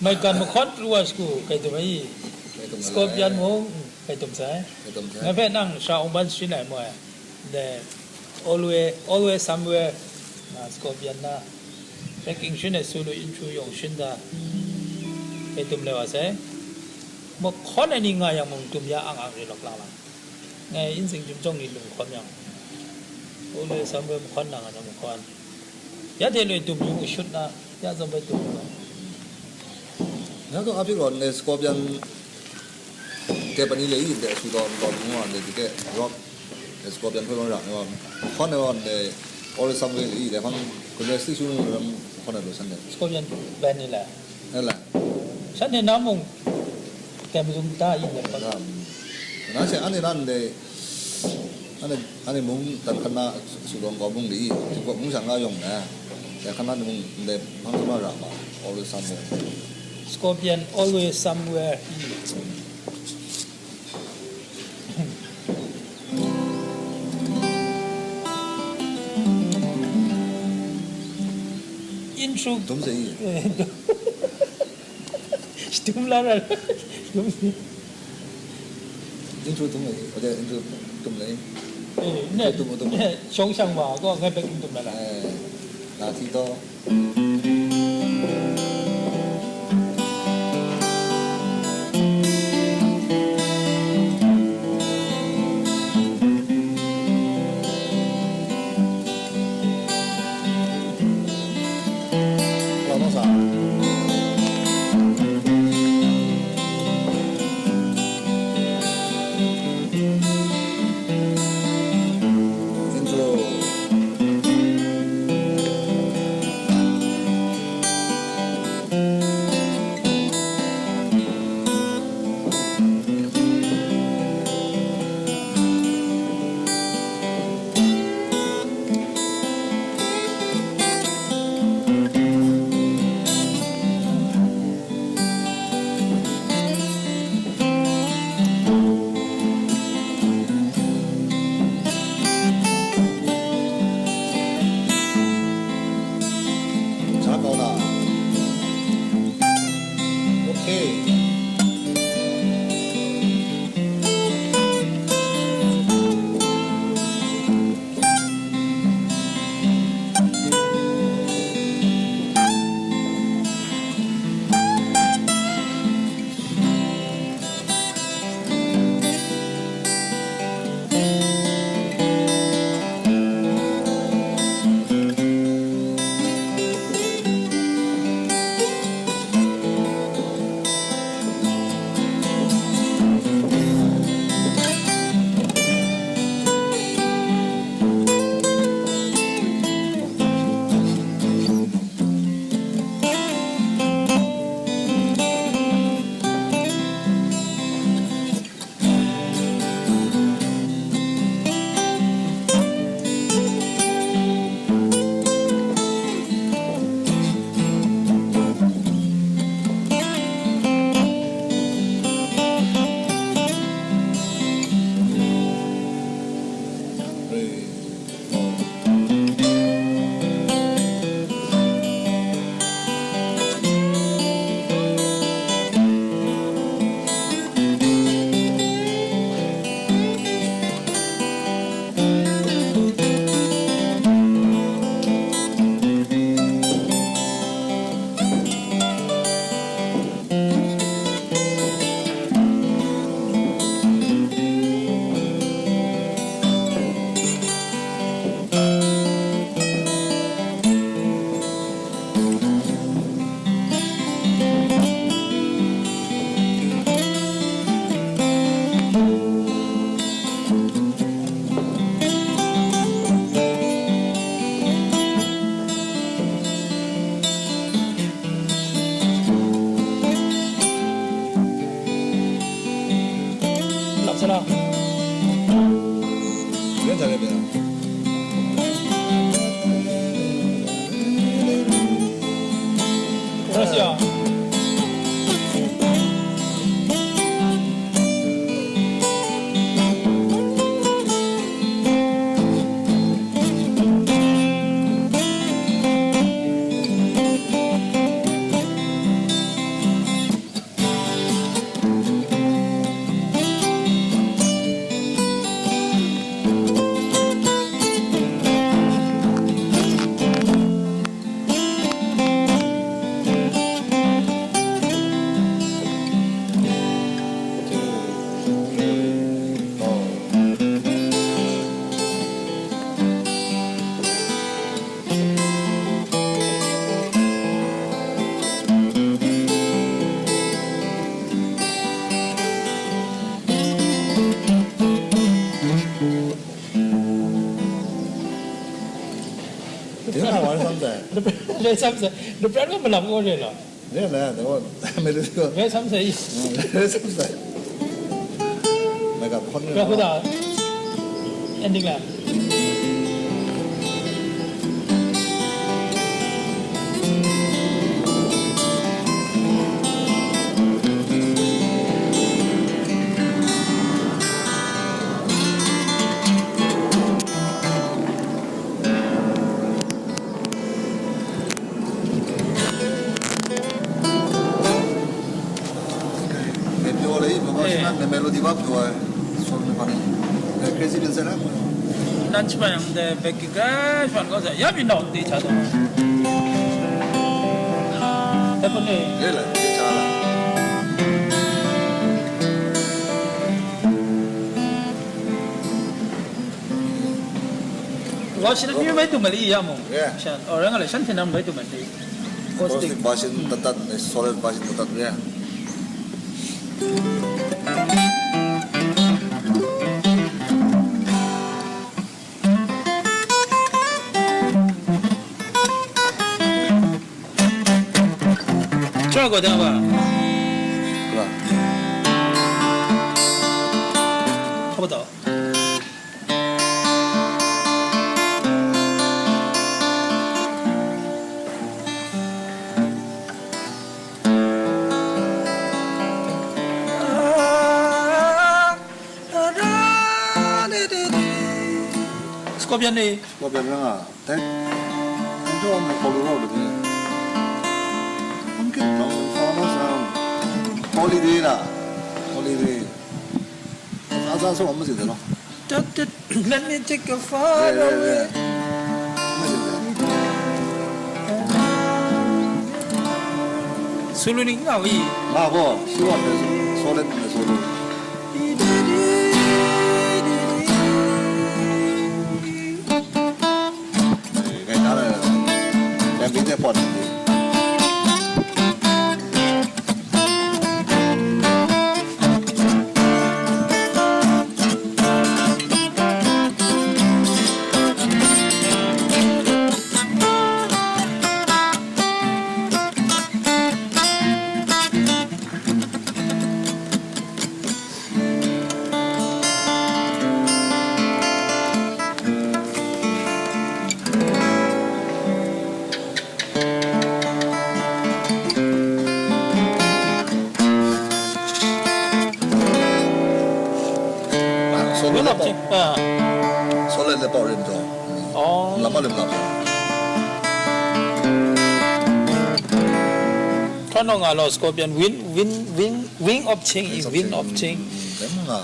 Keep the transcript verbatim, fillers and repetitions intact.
Hkaigan mahkawn pru wa shagu, kai dum ai i? Kai dum ai. Scorpion mung, mm, kai dum sai. Kai dum sai. Ngai hpe nang sha wungban sharin ai moi. Dai, always, always somewhere, na, Scorpion na, packing sharin ai su lu, intro yawng sharin da, kai dum lai wa sai. Mahkawn ai ni nga yang mung dum ya ang ang re lawk lang lang. Ngai insing chyum chyawng ni lung hkawm yang, always somewhere mahkawn na nga na mahkawn. Ya hte loi dum yu shut na, ya zawn bai dum yu. Nga gaw a pyi gaw ndai Scorpion de pani le i, ndai su daw, daw lu nga ndai dike rock, ndai Scorpion hpe wan ra nga, hkawn ai wa ndai always somewhere le i, dai hpang Gulai Stik Shu ram hkawn ai lu san de. Scorpion band ni la? Nga la. Shanhte na mung, dai mazum da yin dai hpang. Nga, na she anhte nan dai, anhte, anhte mung dan hkan na su daw nkau mung li, Tingkwok mung sha nga yawng na, dan hkan na mung ndai hpang hkrum ra ma, always somewhere. Scorpion, always somewhere. Intro. Dum se i. Dum la ra. Dum. Intro dum le. Oja intro dum le. Eh, ne, dum, dum. Ne, shong shang ma, ko ngai bek dum la la. Eh, la ti to. Sa kau na. Okay. Lap sara. Ren sa ren bina. Terus ya. Rai sam sai, na prat wa malam ko re lo. Ne, ne, ne, me lu ko. Rai sam sai. Rai sam sai. Me ka phone. Ka ko da. Ending la. Melody ba, eh, melody ba pyo ai. Song ni pa ni. Eh, crazy bin sa na. Nan chi pa yang de bek ki ga shwan ko sa. Ya bin dong di cha dong. Eh, pun ni. Ye la, ye cha la. Wa shi ni mai tu mali ya mo. Yeah. Shan, orang ala shan tenang mai tu mali. Acoustic. Acoustic version tatat, eh, solid version tatat ya. Chua ko da ba. Ba. Apa tau? Scorpion ni. Scorpion na nga. Teng. Ang tuwa mo polo ro lagi. Ang kit no, fama sa. Holiday la. Holiday. Asa so mo si no. Let me take you far away. Sulu ni nga wi. Ma bo, sulu ate solo ni solo. Ngai na la, yang bing de pot. Solo le pau. Ah. Solo le pau rim jo. Oh. Lama lim lama. Kan nga lo Scorpion win, win, win, wing of change, win of change. Lim nga.